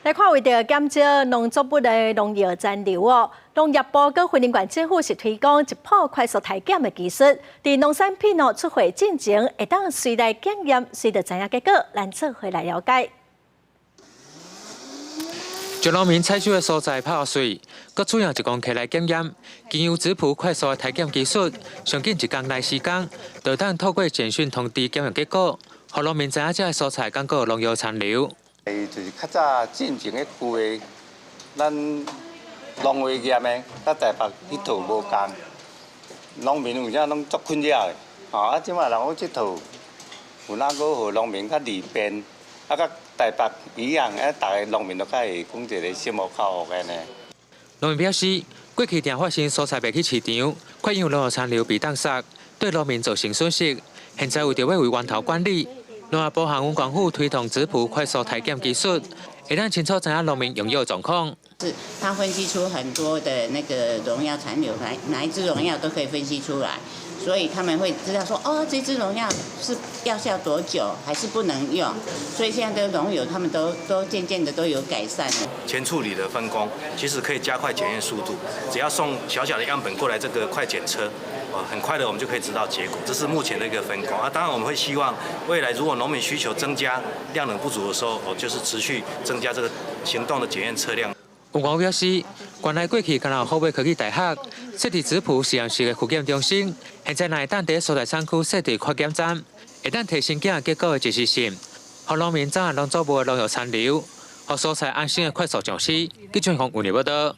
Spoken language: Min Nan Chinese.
來看，為著減少農作物的農藥殘留哦，農業部佮雲林縣政府是推廣質譜快速篩檢的技術，佇農產品哦出貨進前，會當隨來檢驗，隨著知影結果，咱做伙來了解。將農民採收的蔬菜拍碎，閣取樣1公克來檢驗，經由質譜快速的篩檢技術，上緊一工內時間，就會當透過簡訊通知檢驗結果，予農民知影這个蔬菜敢閣有農藥殘留。就是較早進前彼舊的，咱農會驗的，佮台北彼套無仝，農民有影攏足困擾的，吼啊！這擺人講這套有哪閣予農民較利便，啊，佮台北一樣，啊，逐个農民都較會講一個心服口服的呢。農民表示，過去定發生蔬菜賣去市場，發現有農藥殘留被當殺，對農民造成損失。現在為著欲為源頭管理，農業部和縣政府推動質譜快速篩檢技術，會當清楚知影農民用藥狀況。是，他分析出很多的那個農藥殘留，哪一支農藥都可以分析出來，所以他們會知道說，哦，這支農藥是藥效多久，還是不能用。所以現在的農友他們都漸漸的都有改善了。前處理的分工其實可以加快檢驗速度，只要送小小的樣本過來，這個快檢車，很快的我們就可以知道結果。這是目前的一個分工啊。當然我們會希望未來如果農民需求增加，量能不足的時候，哦，就是持續增加這個行動的檢驗車輛。有網友表示，原來過去干焦有好尾科技大學設置質譜實驗室的複檢中心，現在若會當佇蔬菜產區設置快檢站，會當提升檢驗結果的即時性，予農民知影農作物的農藥殘留，予蔬菜安心的快速上市。記者馮文報道。